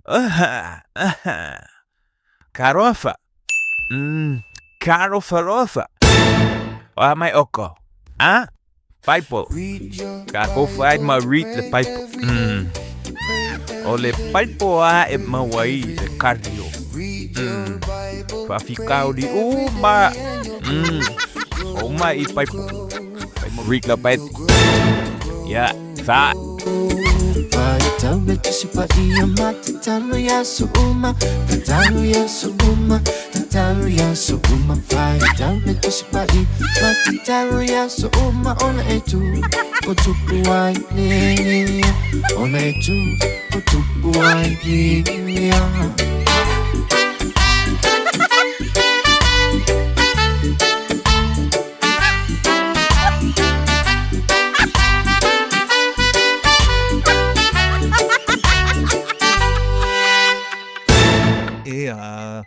Aha, aha. Karofa. Karofalofa. O a mai oko. A? Bible. Ka ko whai ma read le Bible. O le Bible a e maua i le kario. Whawhikauri uma. O mai i Bible. Read le Bible. Yeah, fa. E a.